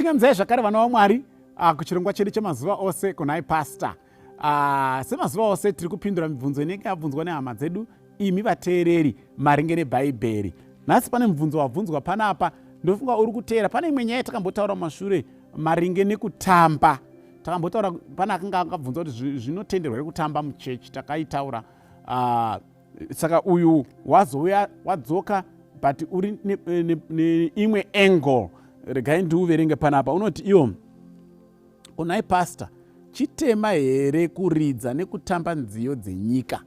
Ndinokuchingamidzai zvakare vana vaMwari kuchirongwa chedu chemazuva ose kunai Pastor. Semazuva ose tiri kupindura mibvunzo inenge yabvunzwa nehama dzedu imi vateereri maringe neBhaibheri. Nhasi pane mubvunzo wabvunzwa panapa, ndofunga uri kuteera. Pane imwe nyaya yatakambotaura mumashure maringe nekutamba. Takambotaura pane akanga akabvunza kuti zvinotenderwa here kutamba muchechi, takaitaura. Saka uyu wazouya wadzoka but uri neimwe angle. Regai ndiuverenge panapa. Unoti iwo, "Kunai Pastor, chitema here kuridza nekutamba nziyo dzenyika?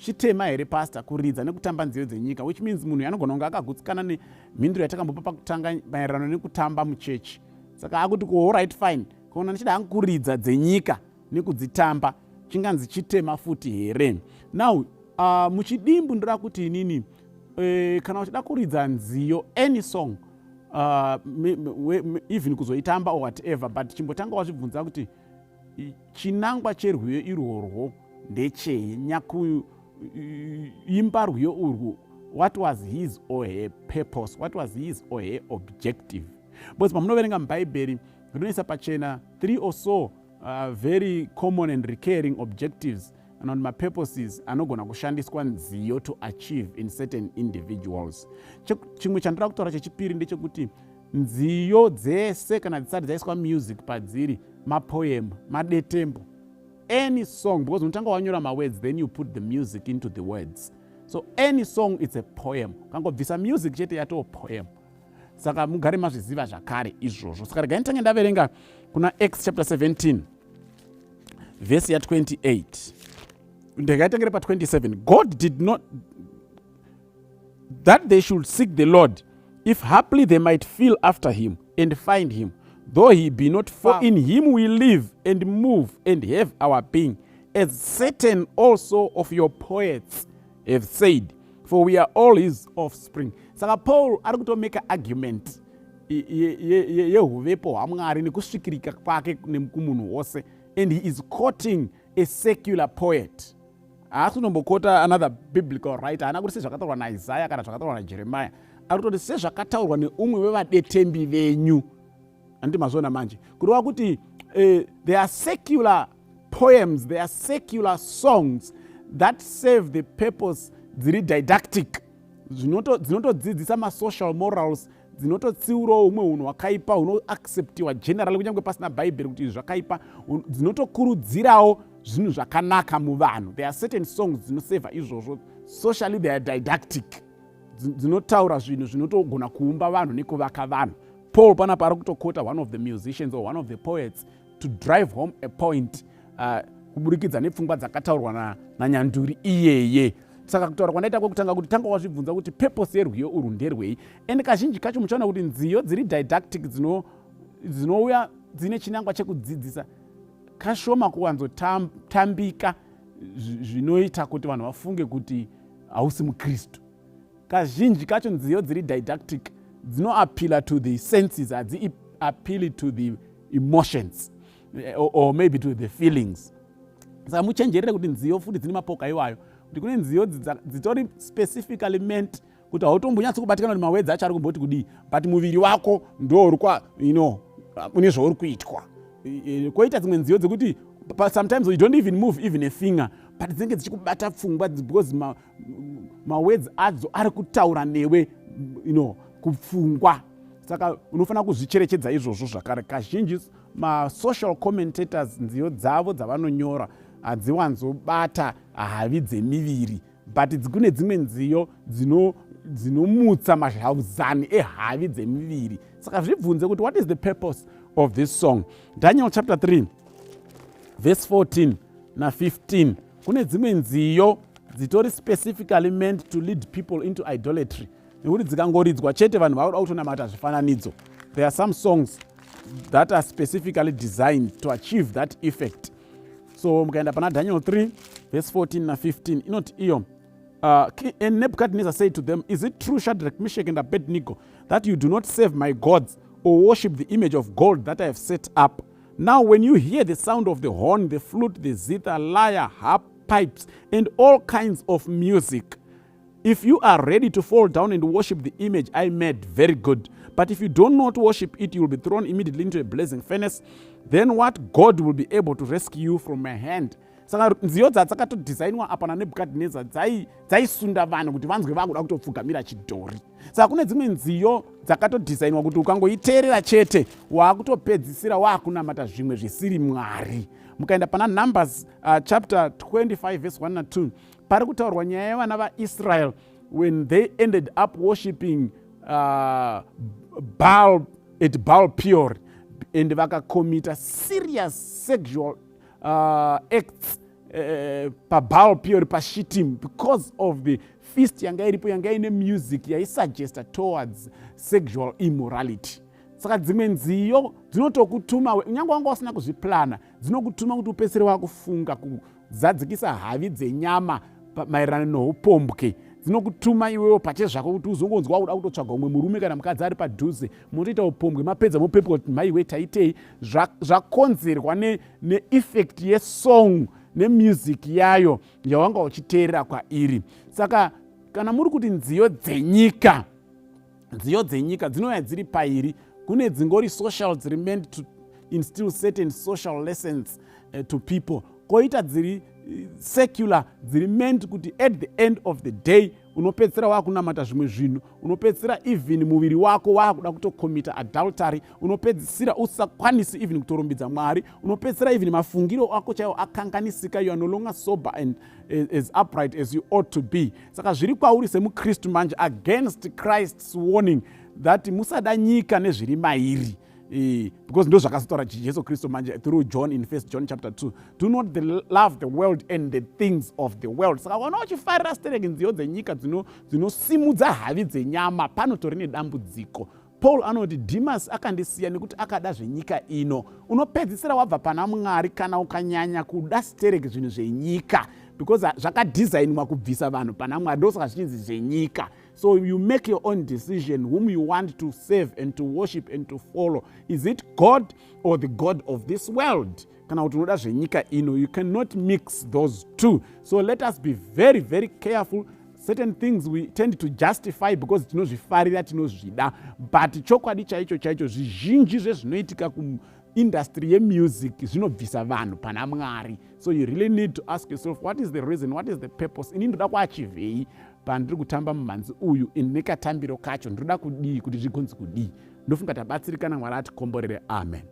Chitema here, Pastor, kuridza nekutamba nziyo dzenyika?" Which means munhu anogona kunge akagutsikana nemhinduro yatakambopa pakutanga maererano nekutamba muchechi. Saka akuti, "Alright, fine, kuona ndichida hangu kuridza dzenyika nekudzitamba, chinganzi chitema futi here?" Now muchidimbu ndoda kuti inini kana uchida kuridza nziyo, any song, even kuzoitamba or whatever, but chimbotanga wazvibvunza kuti chinangwa cherwiyo irworwo ndechei? Nyakuimba rwiyo urwu, what was his or her purpose? What was his or her objective? Because pamunoverenga mubhaibheri, rinoisa pachena three or so very common and recurring objectives kana kuti mapurposes anogona kushandiswa nziyo to achieve in certain individuals. Chimwe chandoda kutaura chechipiri ndechekuti nziyo dzese kana dzisati dzaiswa music padziri, mapoem, madetembo. Any song, because unotanga wanyora mawords, then you put the music into the words. So any song, it's a poem. Kangobvisa music chete, yatoo poem. Saka mugare mazviziva zvakare izvozvo. Saka regai nditange ndaverenga kuna Acts chapter 17 vhesi ya28. Ndingaitangere pa27. "God did not that they should seek the Lord, if haply they might feel after him and find him, though he be not far. In him we live and move and have our being, as certain also of your poets have said, for we are all his offspring." Saka Paul ari kutomeka argument yehuvepo hwaMwari nekusvikirika kwake kumunhu wose, and he is quoting a secular poet. Haasi kutomboquota another biblical writer. Haana kuti sezvakataurwa naIsaya kana zvakataurwa naJeremiah. Ari kutoti sezvakataurwa neumwe wevadetembi venyu. Handiti mazviona manje? Kureva kuti there are secular poems, there are secular songs that serve the purpose dziri didactic, dzinotodzidzisa masocial morals, dzinototsiurawo humwe unhu hwakaipa hunoacceptiwa generally kunyange pasina Bhaibheri kuti izvi zvakaipa, dzinotokurudzirawo zvinhu zvakanaka muvanhu. There are certain songs dzinoseva izvozvo. Socially they are didactic, dzinotaura zvinhu zvinotogona kuumba vanhu nekuvaka vanhu. Paul panapa ari kutoquota one of the musicians or one of the poets to drive home a point kuburikidza nepfungwa dzakataurwa nanyanduri iyeye. Saka kutaura kwandaita kwekutanga kuti tanga wazvibvunza kuti purpose yerwiyo urwu nderwei. And kazhinji kacho muchaona kuti nziyo dziri didactic, dzinouya dzine chinangwa chekudzidzisa, kashoma kuwanzotambika zvinoita kuti vanhu vafunge kuti hausi mukristu. Kazhinji kacho nziyo dziri didactic dzinoappeala to the senses, hadziappeal to the emotions or maybe to the feelings. Saka muchenjerere kuti nziyo futi dzine mapoka iwayo, kuti kune nziyo dzitori specifically meant kuti hautombonyatsi kubatikana kuti mawords acho ari kumboti kudii, but muviri wako ndo uri kwa une zvauri kuitwa. Kwoita dzimwe nziyo dzekuti sometimes you don't even move even a finger, but dzinenge dzichikubata pfungwa because mawords adzo ari kutaura newe kupfungwa. Saka unofanira kuzvicherechedza izvozvo zvakare. Kazhinji masocial commentators, nziyo dzavo dzavanonyora hadziwanzobata havi dzemiviri, but kune dzimwe nziyo dzinomutsa mazhauzani ehavi dzemiviri. Saka zvibvunze kuti what is the purpose of this song? Daniel chapter 3 verse 14 na15. Kune dzimwe nziyo dzitori specifically meant to lead people into idolatry, nekuti dzikangoridzwa chete, vanhu vakuda kutonamata zvifananidzo. There are some songs that are specifically designed to achieve that effect. So mukaenda pana Daniel 3 verse 14 na15, inoti iyo, "And Nebuchadnezzar said to them, 'Is it true, Shadrach, Meshach and Abednego, that you do not serve my gods or worship the image of gold that I have set up? Now when you hear the sound of the horn, the flute, the zither, lyre, harp, pipes and all kinds of music, If you are ready to fall down and worship the image I made, very good. But if you do not worship it, you will be thrown immediately into a blazing furnace. Then what God will be able to rescue you from my hand? Saka nziyo dzadzakatodhizainwa apa naNebhukadhineza dzaisunda vanhu kuti vanzwe vakuda kutopfugamira chidhori. Saka kune dzimwe nziyo dzakatodhizainwa kuti ukangoiteerera chete, waakutopedzisira waakunamata zvimwe zvisiri Mwari. Mukaenda pana Numbers chapter 25 verse 1 na2, pari kutaurwa nyaya yevana vaIsrael when they ended up worshipping Baal at Baal Peor and vakacommita serious sexual acts paBaal Peor, paShittim, because of the feast yanga iripo, yanga ine music yaisuggesta towards sexual immorality. Saka dzimwe nziyo dzinotokutuma, nyange wanga usina kuzviplana, dzinokutuma kuti upedzisire wakufunga kuzadzikisa havi dzenyama maererano noupombwe. Dzinokutuma iwewo pachezvako kuti uzongonzwa kuda kutotsvaga umwe murume kana mukadzi ari padhuze, motoita upombwe, mapedza mopepuka kuti, "Maiwe, taitei?" Zvakonzerwa neeffect yesong nemusic yayo yawanga uchiteerera kwairi. Saka kana muri kuti nziyo dzenyika, nziyo dzenyika dzinouya dziri pairi. Kune dzingori social, dziri meant to instill certain social lessons to people, koita dziri secular, dziri meant kuti at the end of the day unopedzisira waakunamata zvimwe zvinhu, unopedzisira even muviri wako waakuda kutocommita adultery, unopedzisira usakwanisi even kutorumbidza Mwari, unopedzisira even mafungiro ako chaiwo akanganisika. You are no longer sober and as upright as you ought to be. Saka zviri kwauri semuKristu manje, against Christ's warning that musada nyika nezviri mairi, because ndo zvakazotaura Jesu Kristu manje through John in First John chapter 2, "Do not love the world and the things of the world." Saka wana uchifarira stereki nziyo dzenyika dzinosimudza havi dzenyama, panotori nedambudziko. Paul anoti, "Demas akandisiya nekuti akada zvenyika ino." Unopedzisira wabva pana Mwari kana ukanyanya kuda stereki zvinhu zvenyika, because zvakadhizainwa kubvisa vanhu pana Mwari. Ndosaka zvichinzi zvenyika. So you make your own decision whom you want to serve and to worship and to follow. Is it God or the god of this world, kana kuti unoda zvenyika ino? You cannot mix those two. So let us be very, very careful. Certain things we tend to justify because tinozvifarira, tinozvida, but chokwadi chaicho chaicho, zvizhinji zvezvinoitika kuindustry yemusic zvinobvisa vanhu pana Mwari. So you really need to ask yourself, what is the reason? What is the purpose? Ini ndoda kuachievei pandiri kutamba mumhanzi uyu? Ini nekatambiro kacho ndoda kudii kuti zvigonzi kudii? Ndofunga tabatsirikana. Mwari atikomborere. Amen.